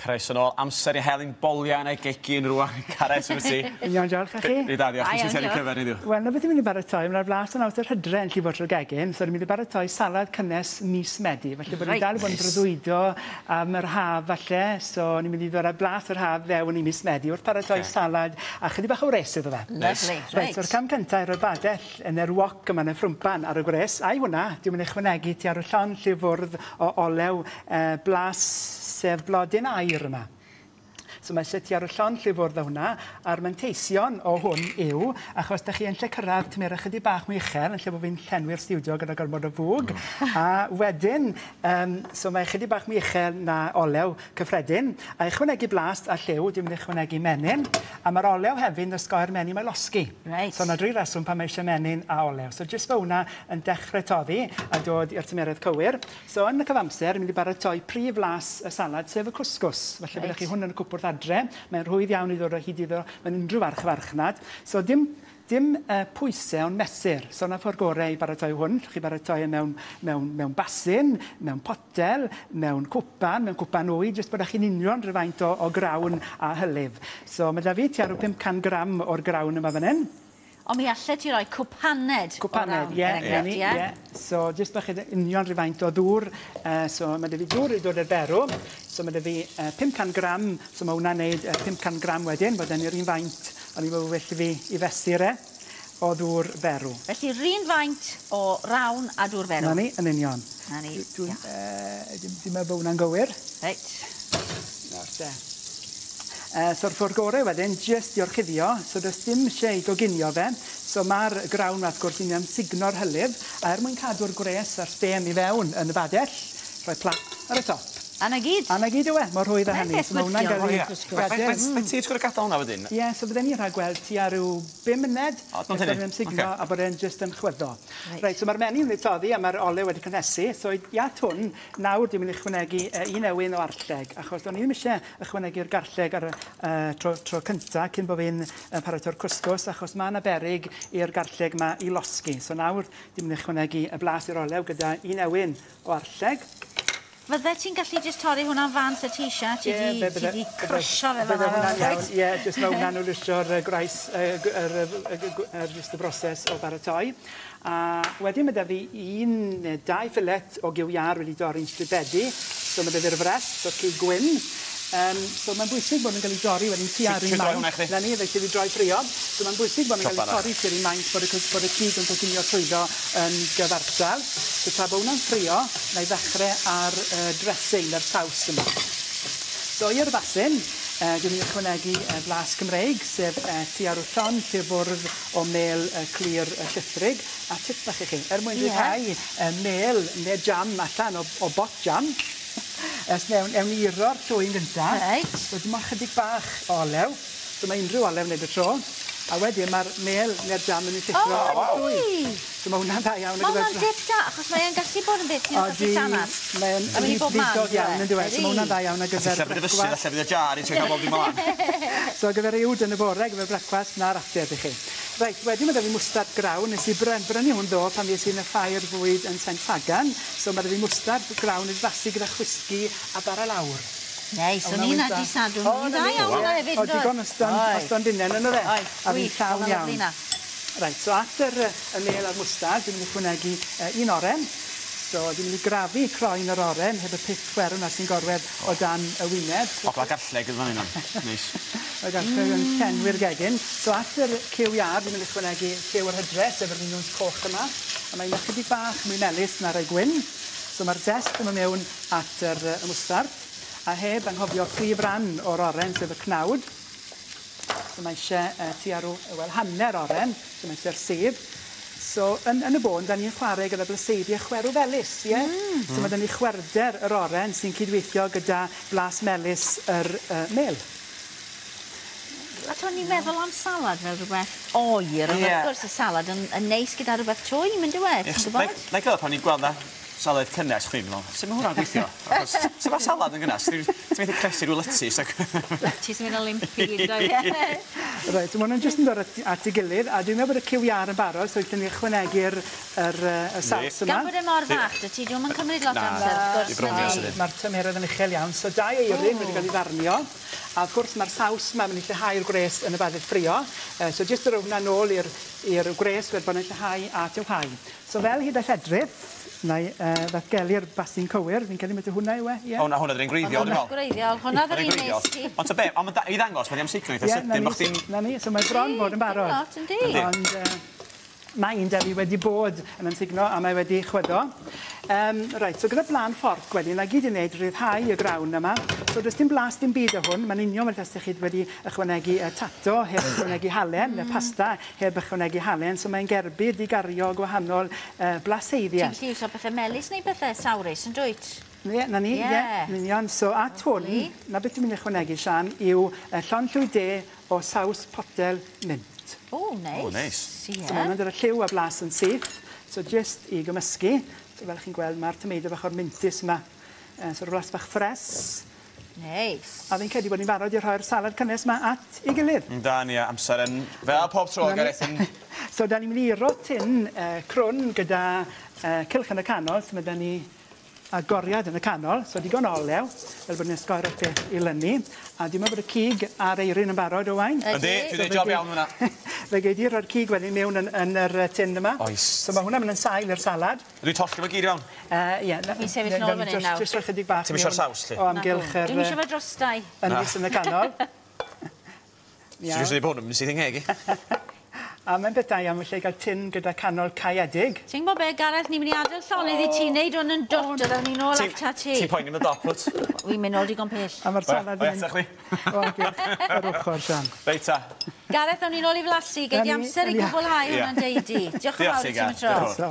Croeso nôl, amser i hel ein boliau yn y gegin rwan. Cares, wyt ti? Yn iawn, diolch a chi. Ni da, diolch. Da Wyt ti'n iawn, tynnu diolch. cyfer heddiw? Wel, 'na beth dwi'n mynd i baratoi. Mae'r flas yn awr yr hydre yn llifo trwy'r gegin, so dwi'n mynd i baratoi salad cynnes mis Medi. Felly bod ni'n dal i fod yn breuddwydo am yr haf falle, so ni'n mynd i ddod â blas yr haf fewn i mis Medi wrth paratoi salad a chydig bach o wres iddo fe. Lovely, Reit, reit. so'r cam cyntaf i roi badell yn yr wok yma yn y ffrwmpan ar y gwres, a'i hwnna, dwi'n mynd i ychwanegu tua'r llond lle fwrdd o olew blas sef blodyn aur yma. So mae eisiau ti ar y llond lle fwrdd o hwnna, a'r manteision o hwn yw, achos da chi yn lle cyrraedd tymheredd chydig bach mwy uchel, yn lle bod fi'n llenwi'r stiwdio gyda gormod o fwg, a wedyn, so mae chydig bach mwy uchel na olew cyffredin, a ychwanegu blast a lliw, dwi'n mynd i ychwanegu menyn, a mae'r olew hefyd yn osgoi'r menyn mae losgi. Reit. So 'na dri reswm pan mae eisiau menyn a olew. So jyst fel hwnna yn dechrau toddi a dod i'r tymheredd cywir. So yn y cyfamser, mynd i baratoi prif flas y salad, sef y cwsgws. Felly byddwch chi hwn yn y cwpwrdd adre. Mae'n rhwydd iawn i ddod o hyd iddo mewn unrhyw archfarchnad. So dim pwysau, ond mesur. So 'na ffordd gorau i baratoi hwn. Allwch chi baratoi e mewn basin, mewn potel, mewn cwpan wy, jyst bod chi'n union rhywfaint o grawn a hylif. So mae 'da fi tua rhyw 500 gram o'r grawn yma fan hyn. Ond mi allet ti roi cwpaned Cwpaned, o rawn, ie, er enghraifft, ie, ie? ie. So, jyst bach union rhywfaint o ddŵr. So, mae 'da fi dŵr i dod i'r berw. So, mae 'da fi 500 gram. So, mae hwnna'n neud 500 gram wedyn. Bod e'n yr un faint, o'n i'n meddwl well i fi i fesur e, o ddŵr berw. Felly, run faint o rawn a dŵr berw. Na ni, yn union. Na ni, Dwi'n ia. Dwi'n meddwl bod hwnna'n gywir. Reit. Nawr te. So'r ffordd gorau wedyn, jyst i orchuddio, so does dim eisiau i goginio fe. So mae'r grawn wrth gwrs yn amsugno'r hylif, a er mwyn cadw'r gwres a'r stêm i fewn yn y badell, rhoi plat ar y top. A 'na gyd. A 'na gyd yw e, mor rhwydd â Mae'n hynny. peth So mae hwnna'n gwyrthiol, gael ei ie. gadael. Faint ti'n gorfod gadael hwnna wedyn? Ie, so bydden ni'n rhagweld tua rhyw 5 munud. O, dim ond nes bod hynny? e'n amsugno a bod e'n jyst yn chwyddo. Reit. Reit, so mae'r menyn wedi toddi a mae'r olew wedi cynhesu. So i at hwn, nawr dwi'n mynd i ychwanegu un ewin o arlleg, achos do'n i ddim eisiau ychwanegu'r garlleg ar y tro cynta cyn bod fi'n paratoi'r cwsgws, achos mae yna berig i'r garlleg yma i losgi. So nawr dwi'n mynd i ychwanegu y blas i'r olew gyda un ewin o arlleg. Fydde ti'n gallu jyst torri hwnna'n fan se ti eisiau? Ti Ie, di, ti di crysio fe Bydde fel hwnna'n 'na. iawn. Ie, jyst mae hwnna'n hwyluso'r gwres, yr, jyst y broses o baratoi. A wedyn mae 'da fi un neu dau fillet o gyw iâr wedi dorri'n stribedi. So mae 'da fi'r frest o'r cig gwyn. So mae'n bwysig bod nhw'n cael ei dorri wedyn tua'r un Ti'n droi maint. hwnna i chdi? Na ni, felly fi droi ffrio. So mae'n bwysig bod nhw'n cael ei Chop arall. torri tua'r un maint bod y cig yn coginio trwyddo yn gyfartal. So tra bod hwnna'n ffrio, na i ddechrau ar dressing, yr saws yma. So i'r basin, dwi'n mynd i ychwanegu blas Cymreig, sef tua rhyw llond lle fwrdd o mel clir llithrig, a tip bach i chi, er mwyn rhyddhau mel neu jam allan o bot jam. Ers ewn ni iro'r llwy'n gyntaf. So dim ond chydig bach o olew. So mae unrhyw olew wneud y tro. A wedyn mae'r mel neu'r jam yn mynd i llithro O, ar y llwy. ydi. So mae hwnna'n dda iawn. Mae hwnna'n dip da, achos mae'n gallu bod yn beth sy'n achosi llanast. Mae'n A mynd i bob man, lidog iawn yn diwedd. So mae hwnna'n dda iawn ar gyfer Lle bydd y fysydd a lle bydd y jar i trio cael bob dim mlaen. So ar gyfer uwd yn y bore, ar gyfer brecwast, na'r ateb i chi. Reit, wedyn mae 'da fi mwstard grawn. Nes i brynu hwn ddo pan fues i yn y ffair fwyd yn Sain Ffagan. So mae 'da fi mwstard grawn wedi flasu gyda chwisgi a bara lawr. Neis, o'n i'n adi Sadwrn. O, O'n na dda ni. iawn hwnna hefyd. O, digon o stondinau yn fe. Oes, A fi'n gwych, llawn oedd o'n iawn. lyfli 'na. Reit, so at y mel a'r mwstard, dwi'n mynd i ychwanegu un oren. So dwi'n mynd i grafu croen yr oren heb y pit chwerw 'na sy'n gorwedd o dan y wyneb. Ogla garlleg yn fan hyn. Neis. Y garlleg yn llenwi'r gegin. So at yr cyw iâr, dwi'n mynd i ychwanegu lliw yr hydre, sef yr winwns coch yma. A mae'n ychydig bach mwy melys na rai gwyn. So mae'r zest yma mewn at y mwstard. A heb anghofio prif ran o'r oren, sef y cnawd. So mae eisiau tua rhyw, wel, hanner oren, so mae eisiau'r sef. So, yn y bôn, da ni'n chwarae gyda blyseidiau chwerw felys, ie? So mae 'da ni chwerwder yr oren sy'n cydweithio gyda blas melys yr mel. A to'n ni'n meddwl am salad fel rhywbeth oer, ond wrth gwrs y salad yn neis gyda rhywbeth twym, yn dweud, ti'n gwybod? Na i gael pan ni'n gweld na salad cynnes, chwni'n meddwl, sut mae hwnna'n gweithio? Achos, sut mae salad yn gynnes? Ti'n methu cnesu rhyw letys ac... Letys yn mynd yn limpy gyd, doedd? Reit, mae hwnna'n jyst yn dod at ei gilydd, a dwi'n meddwl bod y cyw iâr yn barod, so allwn ni ychwanegu'r saws yma. Gan bod e mor fach, dy ti, dwi'n cymryd lot o amser, wrth gwrs. Mae'r tymheredd yn uchel iawn, so 2 eirin wedi cael ei ddarnio. A wrth gwrs mae'r saws yma yn mynd i lleihau'r gwres yn y badell ffrio. So jyst rhoi hwnna nôl i'r gwres fel bod yn lleihau a tywhau. So fel hyd a lledrith, na i ddatgelu'r basin cywir, fi'n credu mai hwnna yw e, ie? O na, hwnna 'di'r un gwreiddiol, dwi'n meddwl. Gwreiddiol, hwnna 'di'r un nes ti. Ond ta be, ond i ddangos, mae'n amsugno eitha sydyn, bo' chdi'n... Na ni, so mae bron fod yn barod. Lot, yndi. Ond mae un 'da fi wedi bod yn amsugno a mae wedi chwyddo. Reit, so gyda blaen fforc wedyn, na gyd i wneud rhyddhau y grawn yma. So does dim blas dim byd o hwn, mae'n union fel tasech chi wedi ychwanegu tato heb ychwanegu halen, neu pasta heb ychwanegu halen, so mae'n gerbyd i gario gwahanol blaseiddiau. Ti'n gallu iwso bethau melys neu bethau sawrus yn dwyt? Ie, na ni, ie, yn union. So at hwn, na beth dwi'n mynd i ychwanegu, Sian, yw llond llwy de o saws potel mint. O, neis. O, neis. So mae hwnna'n dod â lliw a blas yn syth, so jyst i gymysgu. So fel chi'n gweld, mae'r tomato bach o'r mintus yma. So rhywbeth bach ffres. Neis. A fi'n credu bod ni'n barod i rhoi'r salad cynnes yma at ei gilydd. Da ni, amser yn fel pob tro, Gareth. So da ni'n mynd i iro tin crwn gyda cylch yn y canol, so mae da ni agoriad yn y canol, so digon olew, fel bod ni'n osgoi'r peth i lynu. A dwi'n meddwl bod y cig a'r eirin yn barod, Owain. Yndi, dwi'n gwneud job iawn hwnna. Fe gei di roi'r cig wedyn mewn yn yr tin yma. Oes. So mae hwnna'n mynd yn sail i'r salad. Dwi'n tollio fo gyd iawn. Ie. Fi'n sefyll nôl fan hyn nawr. Jyst rhoi chydig bach. Ti'm isio'r saws, lly? O amgylch yr... Dwi'm isio fe drostai. Ynys yn y canol. Ti'n gwybod bod hwn yn mynd syth yng ngheg i? A mae'n beth da iawn, felly gael tin gyda canol caeedig. Ti'n gwybod be, Gareth, ni'n mynd i adael llonydd i ti wneud hwn yn dot, a ddawn ni nôl ata ti. Ti'n poeni am y dop, wyt? Wi'n mynd nôl digon pell. A mae'r salad yn mynd o amgylch yr ochr, Sian. Reit ta. Gareth, awn ni nôl i flasu, gei di amser i gwblhau hwnna'n deudi. Diolch yn fawr i ti am y tro.